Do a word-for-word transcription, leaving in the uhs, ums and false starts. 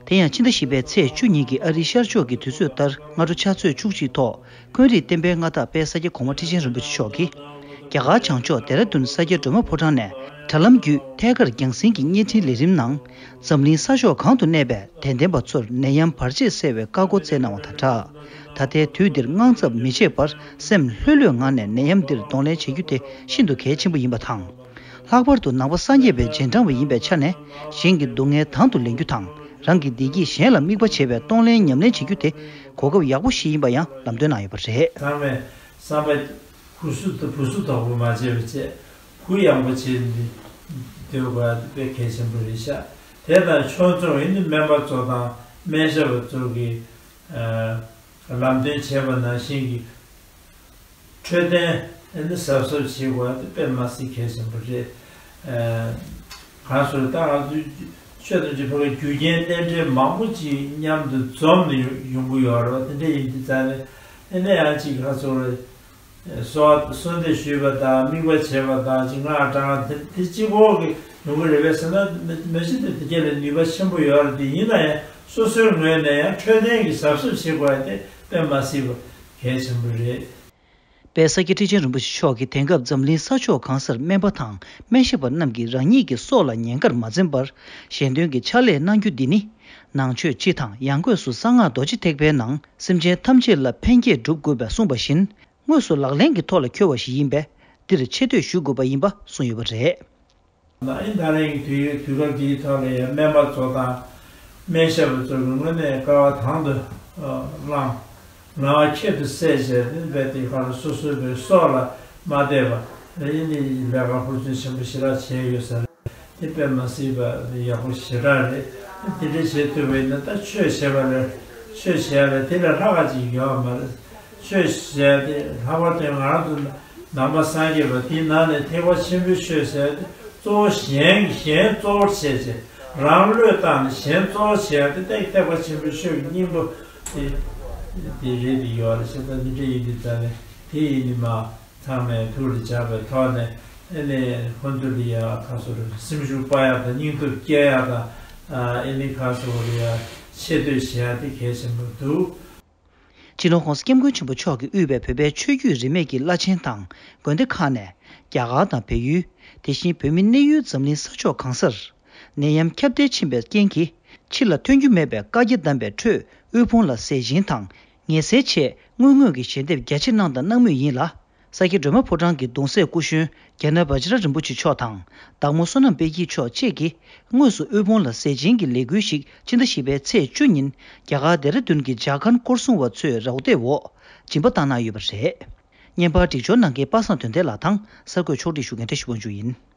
དེ་ཡང་ཕྱི་ཟླ་བཞི་པའི་ཚེས་བཅུ་ཉིན་གྱི་ཨ་རིའི་ཤར་ཕྱོགས་ཀྱི་དུས་ཚོད་ལྟར་སྔ་དྲོ་ཆུ་ཚོད་བཅུ་གཅིག་ཐོག་ཀུན་རིག་བསྟན་པའི་མངའ་བདག་དཔལ་ས་སྐྱ་གོང་མ་ཁྲི་ཆེན་རིན་པོ་ཆེ་མཆོག་གིས། རྒྱ་གར་བྱང་ཕྱོགས་ལྡེ་ར་ལྡུན་ས་སྐྱ་སྒྲོལ་མ་ཕོ་བྲང་ནས་དྲ་ལམ་བརྒྱུད་ཐད་ཀར་རྒྱང་སྲིང་གི་བརྙན་འཕྲིན་ལས་རིམ་ནང་། འཛམ་གླིང་ས་ཕྱོགས་གང་དུ་གནས་པའི་དད་ལྡན་པ་ཚོར་ནད་ཡམས་བར་ཆད་སེལ་བའི་བཀའ་བསྒོ་སྩལ་གནང་བ་དང་སྦྲགས། ད་ལྟའི་དུས་འདིར་དངངས་འཚབ་མི་བྱེད་པར་སེམས་ལྷོད་ལྷོད་ངང་ནས་ནད་ཡམས་འདིར་གདོང་ལེན་བྱེད་རྒྱུ་དེ་ཤིན་ཏུ་གལ་ཆེན་པོ་ཡིན་པ་དང་། ལྷག་པར་དུ་ནང་པ་སངས་རྒྱས་པའི་རྗེས་འབྲང་བ་ཡིན་པའི་ཆ་ནས་གཞན་གྱི་སྡུག་བསྔལ་དང་དུ་ལེན་རྒྱུ་དང་རང་གི་བདེ་སྐྱིད་གཞན་ལ་དམིགས་པ་བྱེད་པའི་གདོང་ལེན་ཉམས་ལེན་བྱེད་རྒྱུ་དེ་གོ་སྐབས་ཡག་པོ་ཞིག་ཡིན་པ་ཡང་ལམ་སྟོན་གནང་ཡོད་པ་རེད། ཚང་མས་བསམ་པ་གུ་སུ་དང་བུ་སུ་དོག་པོ་མ་བྱས་པ་བྱས་གུ་ཡངས་པོ་བྱས་ནས་སྡོད་དགོས་པ་དེ་དཔེ་གལ་ཆེན་པོ་རེད་ཤག་དེ་དང་ཕྱོགས་མཚུངས་ཡིན་ན་སྨན་པ་ཚོ་དང་སྨན་ཞབས་པ་ཚོ་གིས་ལམ་སྟོན་བྱས་པ་ནང་བཞིན་གྱི། འཕྲོད་བསྟེན་ནི་གཟབ་གཟབ་བྱེད་དགོས་པ་དེ་དཔེ་མ་སྲིད་གལ་ཆེན་པོ་རེད། ཨ་གང་ཟེར་ད་ང་ཚོས་ཆོས་དང་ཆོས་ཕ་གི་རྒྱུ་རྐྱེན་རྟེན་འབྲེལ་མང་པོ་ཅིག་མཉམ་དུ་འཛོམས་ནས་ཡོང་གི་ཡོད་རེད་བ། དེ་འདྲ་ཡིན་དུས་ཙང་ནས་ཨེ་ནས་ཡང་ཅིག་གང་ཟེར་གསོལ་བ་གསོལ་འདེབས་ཞུས་པ་དང་དམིགས་པ་བྱས་པ་དང་ཅིག་སྔགས་བགྲང་བ་དེ་དེ་གཅིག་པོ་གི་ཡོང་གི་རེད་པས་ཟེར་ན་མ་གཞི་དེ་དེ་ག་ལས་ནུས་པ་ཆེན་པོ་ཡོད་རེད། དེ་ཡིན་ན་ཡང་སོ་སོའི་ངོས་ནས་ཡང་འཕྲོད་བསྟེན་གྱི་གཟབ་གཟབ་བྱེད་དགོས་པ་དེ་དཔེ་མ་སྲིད་པ་གལ་ཆེན་པོ་རེད། དཔལ་ས་སྐྱ་ཁྲི་ཆེན་རིན་པོ་ཆེ་མཆོག་གིས་དེང་སྐབས་འཛམ་གླིང་ས་ཕྱོགས་གང་སར་སྨན་པ་དང་སྨན་ཞབས་པ་རྣམས་ཀྱིས་རང་ཉིད་ཀྱི་སྲོག་ལ་ཉེན་ཁར་མ་འཛེམས་པར་ཞལ་འདོན་གྱི་ཕྱག་ལས་གནང་རྒྱུ་འདི་ནི། ནང་ཆོས་སྤྱི་དང་ཡང་སྒོས་སུ་གསང་སྔགས་རྡོ་རྗེ་ཐེག་པའི་ནང་སེམས་ཅན་ཐམས་ཅད་ལ་ཕན་སྐྱེད་སྒྲུབ་དགོས་པར་གསུངས་པ་བཞིན་དངོས་སུ་ལག་ལེན་གྱི་ཐོག་ལ་འཁྱོལ་བ་ཞིག་ཡིན་པས་འདིར་ཆེ་བསྟོད་ཞུ་དགོས་པ་ཡིན་པ་གསུངས་ཡོད་པ་རེད། ཨིན་ད་རེས་ཀྱི་དུས་དུས་སྐབས་འདིའི་ཐོག་ལ་ཡང་སྨན་པ་ཚོ་དང་སྨན་ཞབས་པ་ཚོ་གི་ངོས་ནས་དཀའ་བ་དང་དུ་བླངས། ངལ་བ་ཁྱད་དུ་བསད་བྱས་ཏེ་རྦད་དེ་ཁ་ལ་སོ་སོའི་བའི་སྲོག་ལ་མ་བལྟས་པ་ཨིན་དེ་ལས་ཀ་ཧུར་བརྩོན་ཆེན་པོ་ཞེ་དྲག་བྱས་ཡོད་ས་རེད། དེ་དཔེ་མ་སྲིད་པ་ཡག་པོ་ཞེ་དྲག་རེད། དེ་འདྲ་བྱེད་ཐུབ་པ་ཡིན་ན་ད་ཆོས་བྱས་པ་ལས་ཆོས་བྱས་ལས་དེ་ལས་ལྷག་ག་ཅིག་ཡོད་མ་རེད། ཆོས་ཟེར་ཏེ་ལྷག་པར་དུ་ང་རང་ཚོ་ནང་པ་སངས་རྒྱས་པ་དེའི་ནང་ནས་ཐེག་པ་ཆེན་པོའི་ཆོས་ཟེར་ཏེ་གཙོ་བོ་གཞན་གཞན་གཙོ་བོར་བྱས་བྱས་རང་བློས་བཏང་ནས་གཞན་གཙོ་བོར་བྱས་ཏེ་ཐེག་ཐེག་པ་ཆེན་པོའི་ཆོས་ཀྱི་སྙིང་པོ་དེ་དེ་རེད་དེ་ཡོད་རེད་ཟེར། ད་འདི་འདྲ་ཡིན་དུས་ད་ནས་དེ་ཡིན་ནི་མ་ཚང་མས་ཐུགས་ལ་འཇགས་པའི་ཐོག་ནས་ཨེ་ནས་ཧོན་དུ་ལི་ཡ་ཁ་སོ་རེ་སེམས་ཤུགས་སྤར་ཡག་དང་སྙིང་སྟོབས་སྐྱེད་ཡག་དང་ཨེ་ནི་ཁ་སོ་རེ་ཡ་ཆེ་བསྟོད་བྱེད་ཡག་དེ་གལ་ཆེན་པོ་འདུག་སྤྱི་ནོར་༸གོང་ས་༸སྐྱབས་མགོན་ཆེན་པོ་མཆོག་གིས་དབུས་པའི་བོད་པའི་ཆོས་བརྒྱུད་རིས་མེད་ཀྱི་བླ་ཆེན་དང་དགོན་སྡེ་ཁག་ནས་རྒྱ་གར་དང་བལ་ཡུལ། དེ་བཞིན་བོད་མི་གནས་ཡུལ་འཛམ་གླིང་ས་ཕྱོགས་གང་སར་ནད་ཡམས་ཁྱབ་གདལ་ཕྱིན་པའི་རྐྱེན་གྱིས་ཕྱི་ལ་ཐོན་རྒྱུ་མེད་པའི་བཀའ་རྒྱ་བསྡམས་པའི་ཁྲོད་དབུལ་ཕོངས་ལ་ཟས་སྦྱིན་དང་ངལ་སེལ་ཆེད་དངུལ་དངོས་ཀྱི་ཞལ་འདེབས་རྒྱ་ཆེ་གནང་དང་གནང་མུས་ཡིན་ལ། ས་སྐྱ་སྒྲོལ་མ་ཕོ་བྲང་གི་གདུང་སྲས་སྐུ་གཞོན་རྒྱ་ནག་བཛྲ་རིན་པོ་ཆེ་མཆོག་དང་བདག་མོ་བསོད་ནམས་དཔལ་སྐྱིད་མཆོག་བཅས་ཀྱིས་དངོས་སུ་དབུལ་ཕོངས་ལ་ཟས་སྦྱིན་གྱི་ལས་འགུལ་ཞིག་ཕྱི་ཟླ་བཞི་པའི་ཚེས་བཅུ་ཉིན་རྒྱ་གར་ལྡེ་ར་ལྡུན་གྱི་ཇར་ཁན་སྐོར་སྲུང་བ་ཚོའི་རོགས་འདེགས་འོག་སྦྱིན་པ་བཏང་གནང་ཡོད་པ་རེད། བརྙན་པར་སྒྲིག་སྦྱོར་གནང་མཁན་པ་སངས་དོན་ལྡན་ལགས་དང་གསར་འགོད་ཕྱོགས་སྒྲིག་ཞུ་མཁན་བཀྲ་ཤིས་དབང་ཕྱུག་ཡིན།